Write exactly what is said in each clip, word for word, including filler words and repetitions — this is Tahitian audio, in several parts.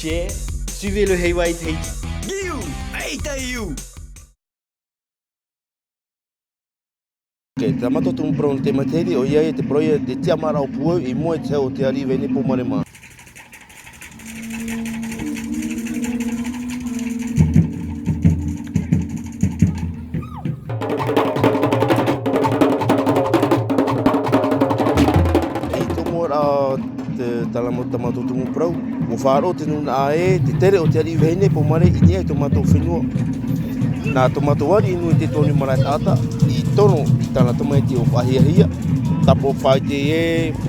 Share, suivez le Heiva Tahiti. Giu, Aita Iu. Ok, tā mātou tumu parau nō te matahiti, ʻoia ia te parau ia te tiʻamāraʻa o Puʻau i mua i te hau o te ariʻi vahine Pōmare mā. I te mua ra te, tā mātou, tā mātou tumu parau, ʻua faʻaroʻo te nūnaʻa ē, te tere o te ariʻi vahine Pōmare i niʻa i tō mātou fenua. Nā tō mātou ariʻi nui te Tony Marae Taʻata, i tono i tāna tamaiti ʻo Faʻahiahia, tāpaʻo faʻaʻite ē,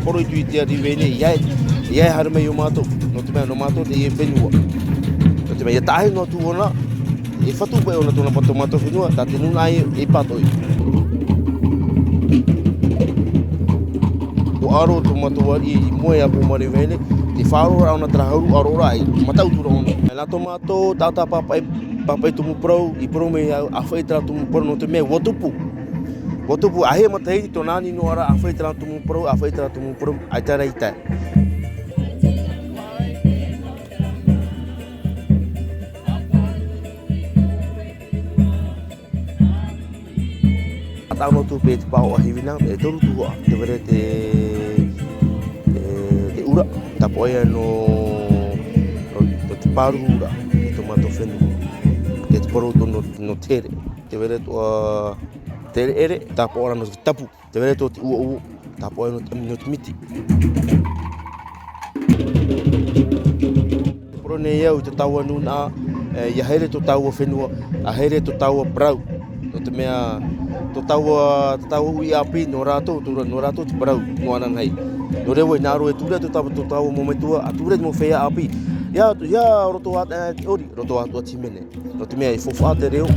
poroʻi atu i te ariʻi vahine, ʻia, ʻia haere mai iō mātou, nō te mea nō mātou teie fenua. Nō te mea ʻia taʻahi noa atu ʻōna, e fatu paʻi ʻōna tōna pa-, tō mātou fenua, tā te nūnaʻa ē, e pātoʻi. ʻUa aro tō mātou ariʻi i mua iā Pōmare vahine, te faʻaroʻoraʻa ʻōna terā huru ʻaroʻoraʻa i mataʻutu ra ʻōna. Nā tō mātou taʻata pāpaʻi, pāpaʻi tumu parau, i parau mai ā, ʻāfaʻi terā tumu parau nō te mea ʻua tupu. ʻUa tupu, ʻāhia matahiti tōna ani noa ra ʻāfaʻi terā tumu parau, ʻāfaʻi terā tumu parau, ʻaita rā i tae. Taʻa noa atu paʻi te paʻoʻa hivina, e toru tuhaʻa, tē vai ra te, te, te ʻura, tāpaʻo ia nō, nō, nō te pāruru ra, i tō mātou fenua. Te, te parau atoʻa nō, nō te here. Tē vai ra atoʻa te ʻereʻere, tāpaʻo ra nō te tapu. Tē vai ra atoʻa te ʻuoʻuo, tāpaʻo ia nō te, nō te miti. Parau nei au i tō tāua nūnaʻa, e, ʻia haere tō tāua fenua, ʻa haere tō tāua parau. Nō te mea, tō tāua, tō tāua uʻi ʻāpī, nō rātou, tō, nō rātou te parau, nō ananahi. Nō reira, hinaʻaro e ture atu tō tāua, tō tāua mau metua, ʻa ture atu mau feiā ʻāpī. ʻIa, ʻia roto atu i te ʻori, roto atu i te hīmene. Nō te mea e faufaʻa te reo,